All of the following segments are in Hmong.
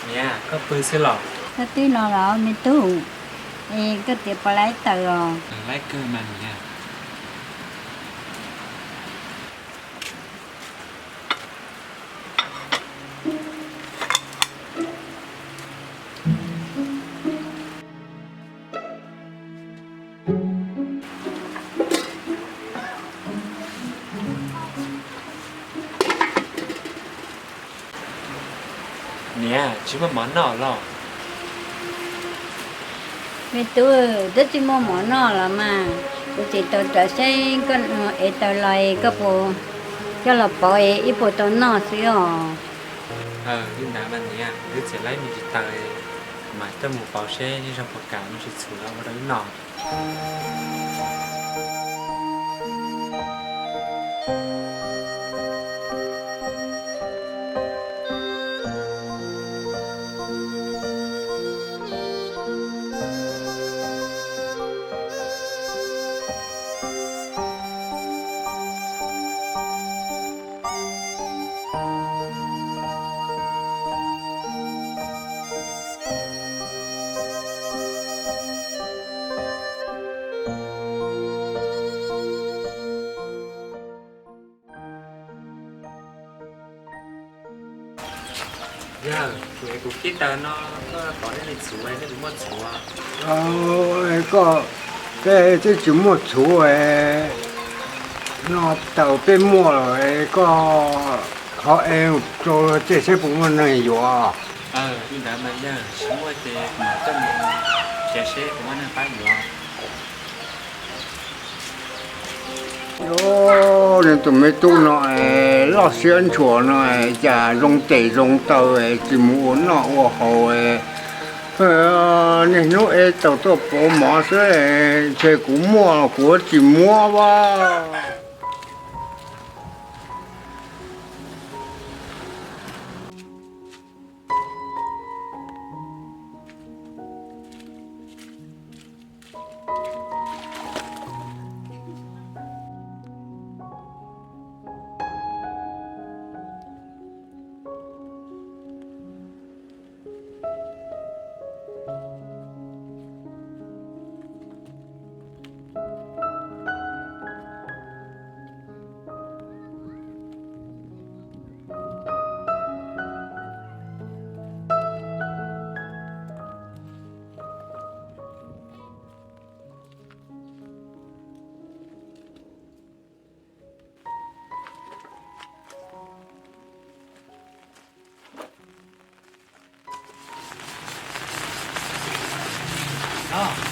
Niam, koj pw xwb los? Koj twb los los me tub, es koj tias puas laib taws os? Laib kawg mas niam. Niam, tsis muaj mov noj los? Me tub, twb tsis muaj mov noj los mas, kuv tseem tos rawv saib koj ev taws los koj puas coj los pauv ib puas tau noj xwb os. Li ntawd mas niam, wb txiav laib me ntsis taws, kuv mam coj mus pauv seb zog puas kam me ntsis txhuv los ua rau wb noj. Yawg, kuv ev kuv khib taws no, koj pauv nej li txhuv, nej puas muaj txhuv? Koj, peb twb tsis muaj txhuv, no taws peb muaj lawm, koj ho ev rau tej seb puas muaj neeg yuav. Li ntawd mas yawg, tsis muaj ces kuv mam coj mus tsev seb puas muaj neeg pab yuav. Yog, nws tus me tub no loj siab ntshua no, cas zoo tes zoo taw tsis mus ua noj ua haus. Niaj hnub ev taws tuaj pauv mov xwb, ntshe kuv muaj kuv tsis muab as.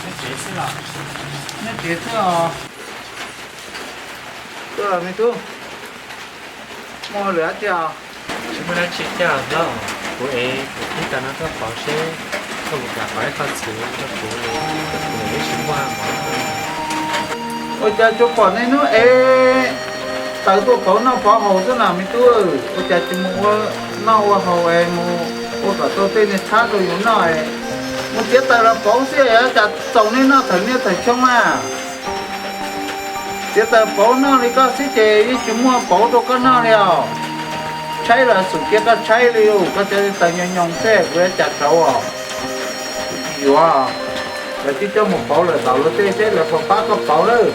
Nyob tsev xwb los? Nyob tsev xwb os. Tuaj los me tub, muaj lwm dab tsi os? Tsis muaj dab tsi thiab hlob, kuv ev kuv khib taws no tuaj pauv seb koj puas kam pauv ib qho txhuv rau kuv, kuv ib tsis muaj mov. Ua cas tsuas pom nej hnub ev taws tuaj pauv noj pauv haus xwb na me tub? Ua cas tsis mus ua noj ua haus es mus ua kom tau tej niag txhab rau yus noj, mus txiav taws los pauv xwb, cas txaus nej noj thawm niaj thawm xyoo na? Txiav taws pauv noj li koj xwb ces yeej tsis muaj pauv rau koj noj li os. Tshaib los xum cia koj tshaib li, koj cov taws nyoos nyoos xwb kuv yuav cas rauv os. Kuv tsis yuav, lawv twb coj mus pauv lawm tom luag tej seb lawv puas pab koj pauv lawm.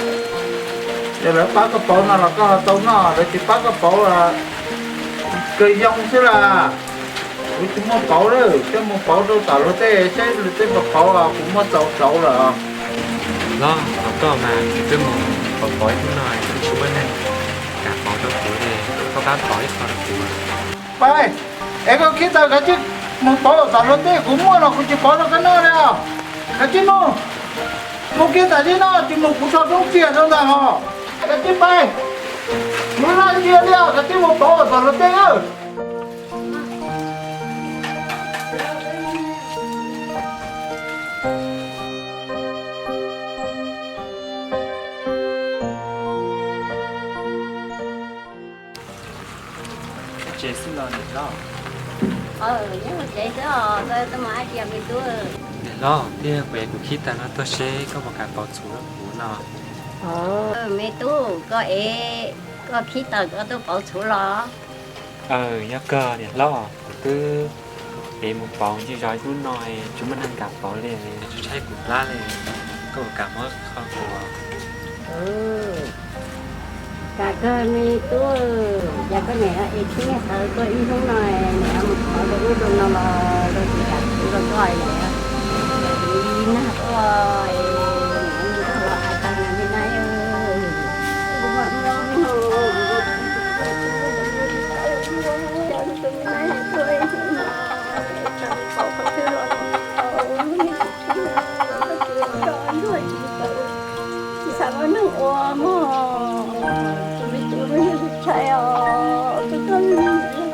Yog lawv pab koj pauv no los koj ho tau noj, lawv tsis pab koj pauv los kawg yoo xwb las. Kuv tsis muaj pauv lawm, coj mus pauv rau tom luag tej seb luag tej puas pauv os, kuv muaj txaus rauv lawm. Hlob, thov koj mas, kuv twb mus pauv pauv ib hnub no twb tsis muaj neeg kam pauv rau kuv li, koj pab pauv ib qho rau kuv. Pais, es koj khib taws kav tsij mus pauv tom luag tej, kuv muaj los kuv tsis pauv rau koj noj li os. Kav tsij mus, mus kiag tam sim no tsis mus kuv tso roob txias rau ntag hos. Kav tsij pais, kuv laj ntsia li os, kav tsij mus pauv tom luag tej. Tsev xwb los niam hlob? Nyob hauv tsev xwb os, koj tuaj mus dab tsi me tub? Niam hlob, thiab kuv ev kuv khib taws no tuaj seb koj puas kam pauv txhuv rau kuv no. Me tub, koj ev koj khib taws koj tuaj pauv txhuv los? Aws, yog kawg niam hlob, kuv twb Kev mus pauv ntsej zog ib hnub no tsis muaj neeg kam pauv li, tshaib kuv plab li, koj puas kam muab kho kuv? Kam kawg me tub, cas koj niam es tib niag sawv tuaj ib hnub no, niam mus thov rau ub rau no los rau tsis kam kuv rau koj li. Nag tuaj, niam los hais tag me na. Tsis xav ua neeg ua mog, tus me tub no yog tus tshais os, tus tub no yog tus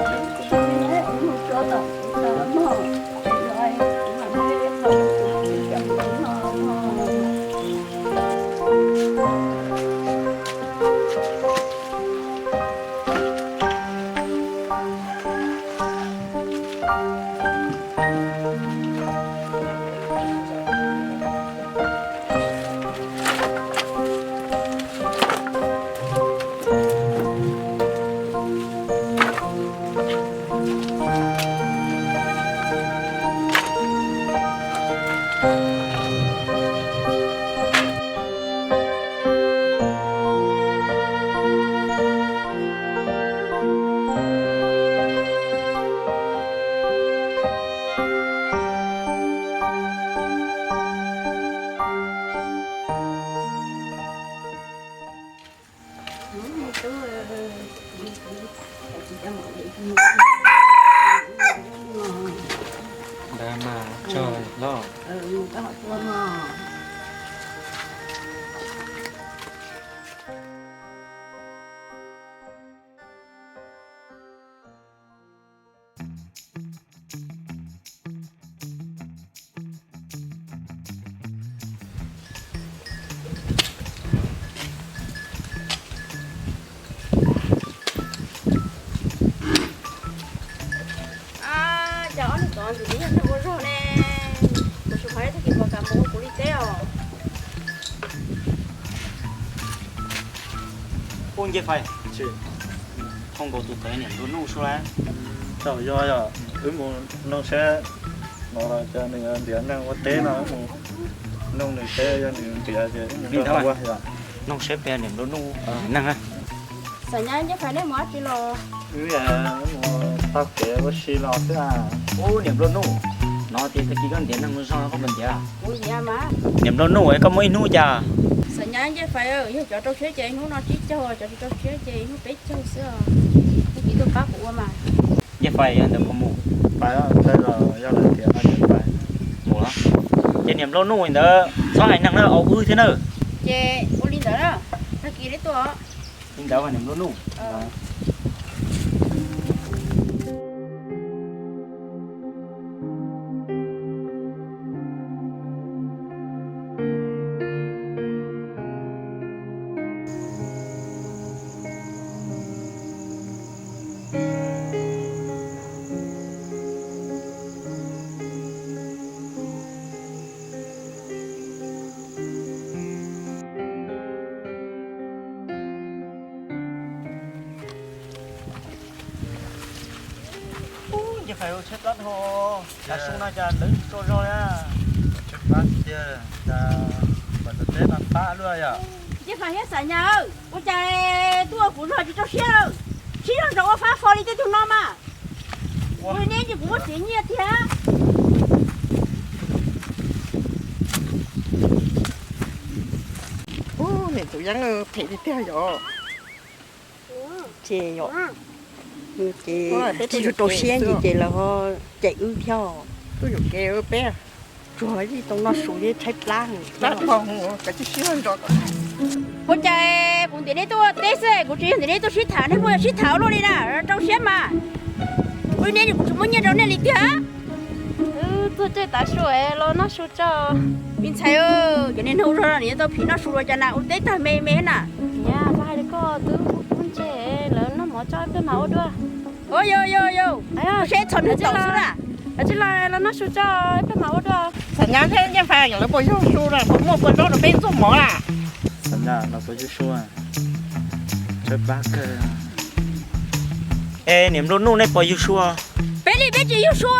tshais, mus tsuav tom kuv sawv mog, es los kuv mam muab qhov rau tus tub coj mus no mog. Ntawd mas tso los. Cas ob niag tod ntxim li yog neeg ua zog ne, kuv tsis paub tag kis puas kam mus ua kuv li teb os. Ub Ncej Fais, tsis thooj nkaus tus tawv niam nplua nuj sub lawm. Tau yog yog wb mus noog seb no los cas nws ntiav neeg ua teb no, wb mus noog nws seb yog nws ntiav ces wb mus nrog nws ua yom. Noog seb puas yog niam nplua nuj neeg na. Xam nyab Ncej Fais, nej mus dab tsi los? Wb mus taug kev ua si los xwb. Ub niam nplua nuj, no tias tag kis koj ntiav neeg ua zog koj puas ntiav? Niam nplua nuj, koj muaj ib hnub cas? Xam nyab Ncej Fais, yog cov rau siab ces ib hnub no tsib caug, cov tsis rau siab ces ib hnub peb caug xwb os. Tag kis tuaj pab kuv ua mas. Ncej Fais, yog ntawd puas mus? Mus los. Ces niam nplua nuj ntawd txhob hais neeg na, au wb thiab na. Ces ua li ntawd na, tag kis neb tuaj. Li ntawd niam nplua nuj. Ub, Ncej Fais, tshaib plab dhau, tav su no cas ntawd tsis tsaug zog li. Tshaib plab tiag, cas kom cov teb no pab luaj yom. Ncej Fais thiab Xam Nyas, ua cas tuaj ua kuv zog tsis rau siab, sib zog ntsoov ua fab fo li tej tug no mas. Ua li neb ces kuv muaj tsev nyiaj tiag. Ub, niam tus Yeeb phem tiag tiag yom. Ces yom, ces tsis rau siab ces lawv ho cem wb thiab. Tsuag li tau noj su thiab tshaib plab. Ua cas kuv ntiam nej tuaj teb xwb, kuv tsis yog ntiam nej tuaj sib tham, nej muaj sib tham ua luaj li na, rau siab mas. Ua li neb kuv tsis muaj nyiaj rau nej li tiag. Wb tuaj caij tav su los noj su tso. Me ntxhais, cov niag neeg ua zog no nws yuav tau phim noj su los cas na, ua teb tag me me na. Nyab, txhob hais li koj, twb ub ntse lawv noj mov tso, peb mam ua dua. Yog yog yog, seb txog nws tau xwb na. Tsis los, los noj su tso, peb mam ua dua. Xam Nyas thiab Ncej Fais, lawv puas yug su lawm, puas muaj puas zaub rau peb ntxuag mov lawm? Xam Nyas, lawv puas yug su? Tshaib plab kawg. Es niam nplua nuj, nej puas yug su? Peb li peb tsis yug su,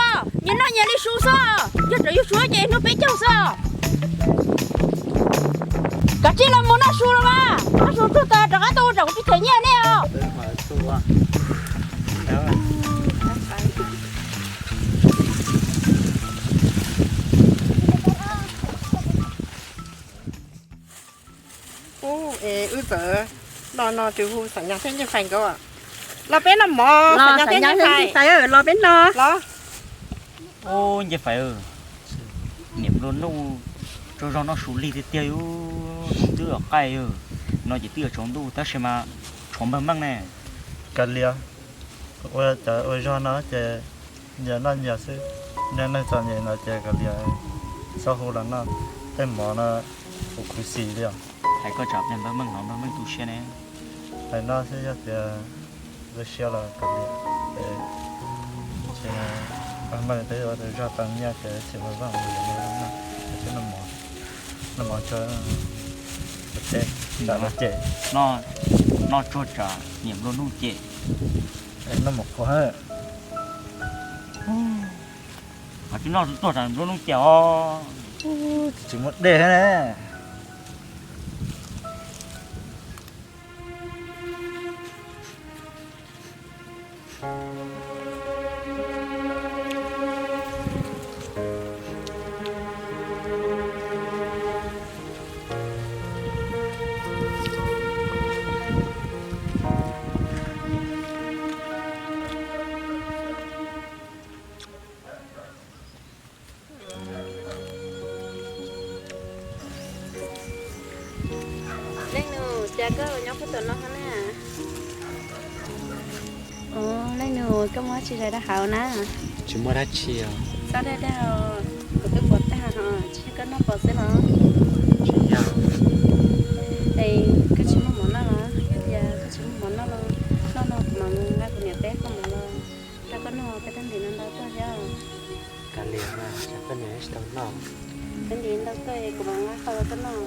nyias noj nyias li su xwb, yog tseem yug su ces hnub peb caug xwb. Kav tsij los mus noj su los mas, noj su tsuag tas rov qab tuaj tsam kuv tsis them nyiaj nej os. Ub, es wb txawm los no tsis hu Xam Nyas thiab Ncej Fais nkawd. Los peb noj mov, Xam Nyas thiab Ncej Fais, los peb noj. Los. Ub, Ncej Fais, niam nplua nuj tsaug zog noj su lig tiag tiag, hnub twb qaij no ces twb yuav tsaus ntuj tab sis mas tshuav npawg Meej ne. Kav liam, ua cov ua zog no ces nyias noj nyias xwb, neej neeg txom nyem no ces kav liam, txhob hu los noj, tej mov no kuv khuv xim li os. Hais koj tsam npawg Meej no npawg Meej tu siab ne. Hais no xwb yog tias tu siab los kav liam, npawg Meej twb ua zog tau nyiaj ces tsis ua zog mus no, noj mov, noj mov tso, tsam no ces noj tsuag tsam niam nplua nuj ces noj mov qhuav. Tsis noj tsuag tsam nplua nuj ces os. Tsis muaj dej ne. Leej nus, cas koj nyob puag tom no na? Leej nus, koj muaj dab tsi zais rau hauv na? Tsis muaj dab tsi os. Txhob dag dag os, kuv twb pom tag hos, tsis yog koj noj pom xwb los? Tsis yog. Es koj tsis muaj mov noj los? Yog tias koj tsis muaj mov noj los, noj no kuv mam nqa kuv niam peb koj mov los rau koj noj, peb tab ntim no ntau tuaj thiab. Kav liam mas, tsam koj niam tsis tau noj. Peb ntim ntau tuaj kuv mam nqa qhov rau koj noj.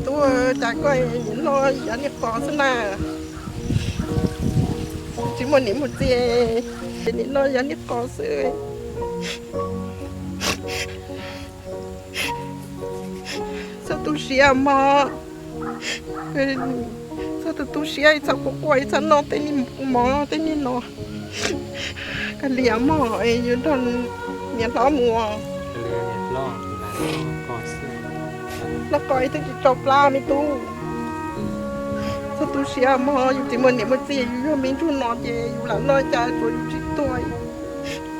Tub, cas koj nim no yav niag qos xwb na? Tsis muaj niam muaj txiv, nim no yav niag qos xwb. Txhob tu siab mog. Txhob tu tu siab, txhob quaj quaj, txhob noj tej niag mov tej niag no. Kav liam mog, es yuav nrog niam hlob mus. Hlob qos twb tsis tsau plab me tub. Txhob tu siab mog, yus tsis muaj niam muaj txiv, yus yog me ntsuag no ces yus lam noj cas tsuav yus tsis tuag.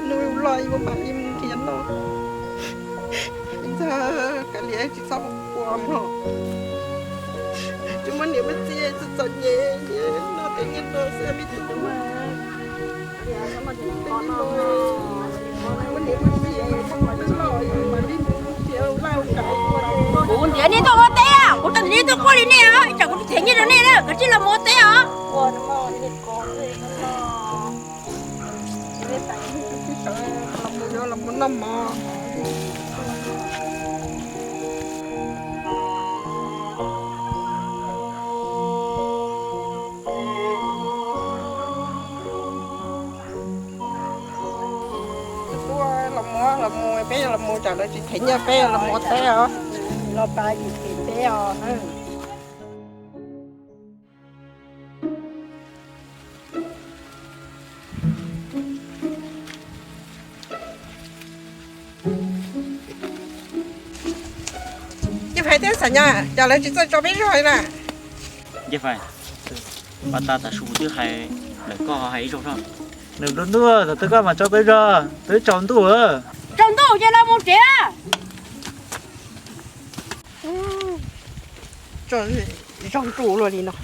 Hnub yus loj yus mam li mus nrhiav noj. Ntxawg, kav liam tsis txhob quaj mog. Tsis muaj niam muaj txiv, txom txom nyem, noj tej niag no xwb me tub. Kuv ntiav nej tuaj ua teb, kuv tsis ntiav nej tuaj quaj li nej os, tsam kuv tsis them nyiaj rau nej na, kav tsij los mus ua teb os. Tub, los mus, los mus, peb los mus, tsam lawv tsis them nyiaj peb los mus ua teb os. Los pab yus them peb os. Ncej Fais thiab Xam Nyas, cas lawv tsis txawj tso peb zog li na? Ncej Fais, pab tas tas su kuv twb hais lawm, koj ho hais ib zaug thiab. Nws ntuj ntuj, thaum twg koj mam tso peb zog, twb tsaus ntuj. Tsaus ntuj ces los mus tsev. Tso zog ntuj luaj li no.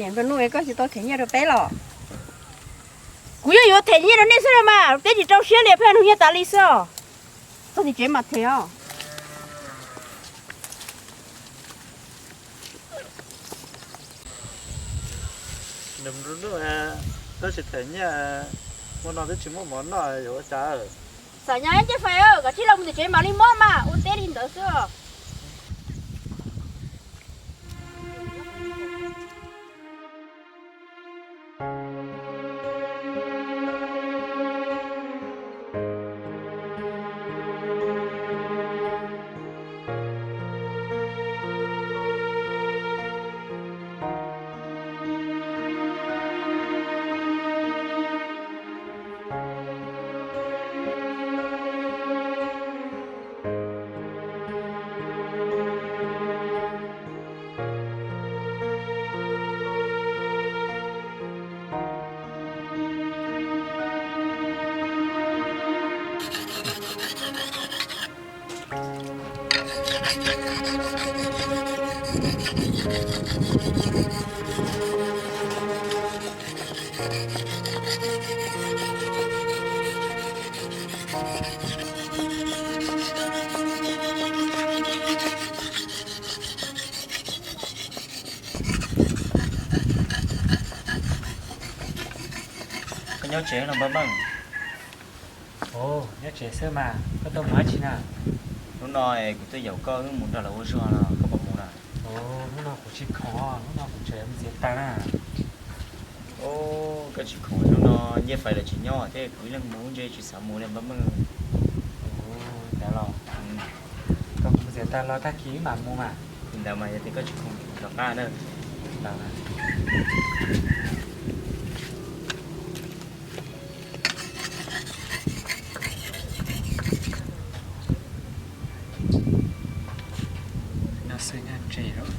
Niam nplua nuj, koj tsis tau them nyiaj rau peb los? Kuv yeej yuav them nyiaj rau nej xwb los mas, peb tsis rau siab li, pheej nug nyiaj tas li xwb os. Txog tim tsev mas them os. Nws, koj tsis them nyiaj, hmo no twb tsis muaj mov noj yuav ua cas? Xam nyas Ncej Fais, koj thiaj los mus tim tsev mam li muab mas, ua teb li ntawd xwb. Koj nyob tsev los npawg Meej? Nyob tsev xwb mas, koj tuaj mus dab tsi na? Hnub no kuv tuaj yaum koj wb mus nrog lawv ua zog no, koj puas mus na? Hnub no kuv tsis khoom, hnub no kuv tseem mus txiav taws na. Koj tsis khoom, hnub no Ncej Fais lawv tsis nyob thiab kuv ib leeg mus ntse tsis xav mus li npawg Meej. Ua li los, koj mus txiav taws los tag kis wb mam mus mas. Li ntawd mas yog tias koj tsis khoom rov qab na. No xwb nyob tsev lawm.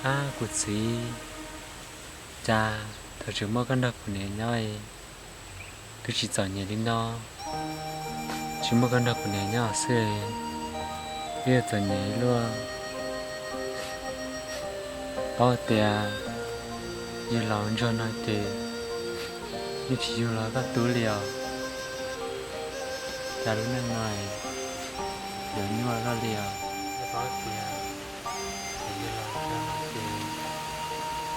Ab kuv txiv, cas thaum tseem muaj koj nrog kuv niam nyob, twb tsis txom nyem li no. Tsis muaj koj nrog kuv niam nyob xwb, twb yuav txom nyem luaj. Paub tias yawg laus ntsuag no ces yeej tsis yug los koj tub li os. Cas lub neej no yuav nyuaj luaj li os. Paub tias yawg laus ntsuag no ces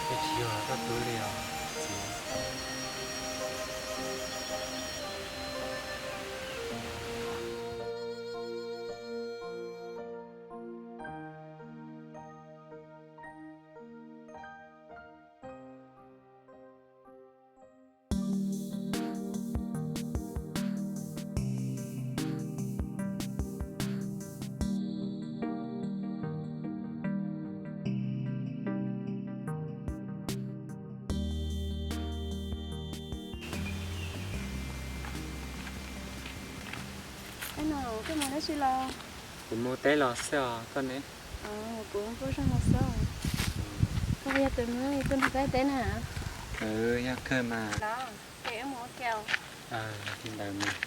yeej tsis yug los koj tub li os txiv. Koj mus dab tsi los? Kuv mus teb los xwb os, koj ne? Kuv kuj zoo los xwb. Koj yog tus tuaj nrog peb teb na? Yog kawg mas. Los, ces wb mus ua ke. Li ntawd mas.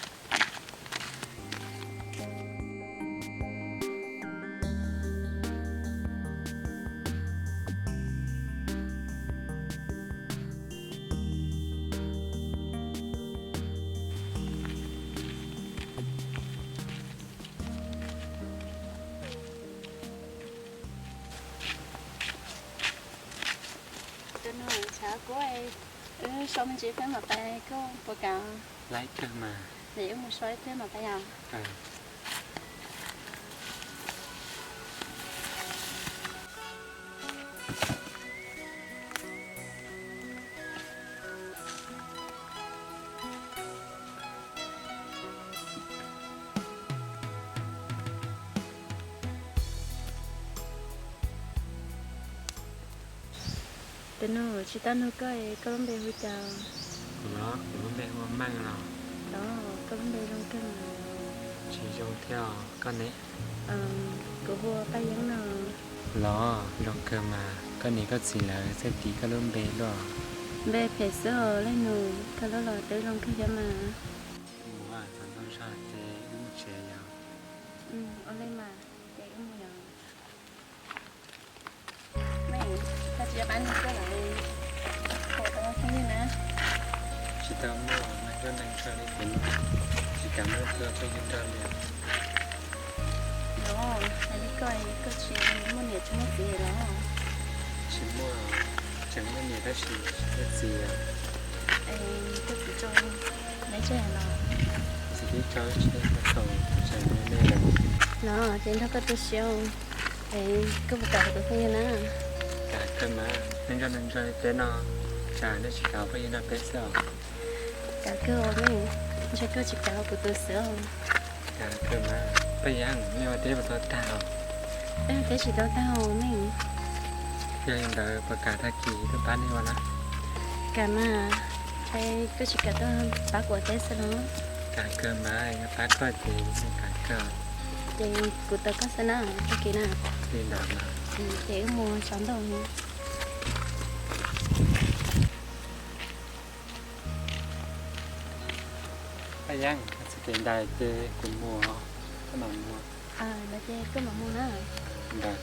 Tus nus, tshav kub, wb so me ntsis peb mam pais, koj puas kam? Laib kawg mas. Ces wb mus so ib pliag mam pais yom. Tus nus, tsis tau nug koj, koj lub npe hu cas? Kuv los, kuv lub npe hu ua Meej los. Los, koj lub npe zoo kawg. Tsis zoo thiab os, koj ne? Kuv hu ua Paj Yeeb no. Los, zoo kawg mas, koj niam koj txiv lawv txawj tis koj lub npe luaj. Npe phem xwb os leej nus, koj lub los twb zoo kawg thiab mas. Mus, txog ntxov zog ces wb mus tsev yom. Ua li mas, ces wb mus yom. Meej, koj tsis nco qab nug koj lawm, pom tau phooj ywg na? Tsis tau muaj, neeg nruab neeg nrog li peb no, tsis kam muaj phooj ywg nrog li. Los, hais li koj, koj tsis muaj niam tsis muaj txiv los? Tsis muaj, tseem muaj niam tab sis tsis muaj txiv. Es koj txiv tso neb tseg los? Txiv twb tso tseg thaum tseem me me lawm. Los ces nrog koj tu siab. Es koj puas kam ua kuv phooj ywg na? Kam kawg mas, neeg nruab neeg nrog li peb no, cas nej tsis kam ua phooj ywg nrog peb xwb os? Kam kawg os Meej, ntshe koj tsis kam ua kuv tus xwb os. Kam kawg mas. Paj Yeeb, nej ua teb puas tau tag os? Peb ua teb tsis tau tag os Meej. Yog li ntawd puas kam tag kis tuaj pab nej ua na? Kam mas, ntshe koj tsis kam tuaj pab kuv ua teb xwb los? Kam kawg mas, yog pab koj ces kam kawg. Ces kuv tos koj xwb na, tag kis na. Li ntawd mas. Ces wb mus tsaus ntuj. Paj Yeeb, txoj kev ntais ces kuv mus, koj mam mus. Ntawd ces koj mam mus na. Ntawd.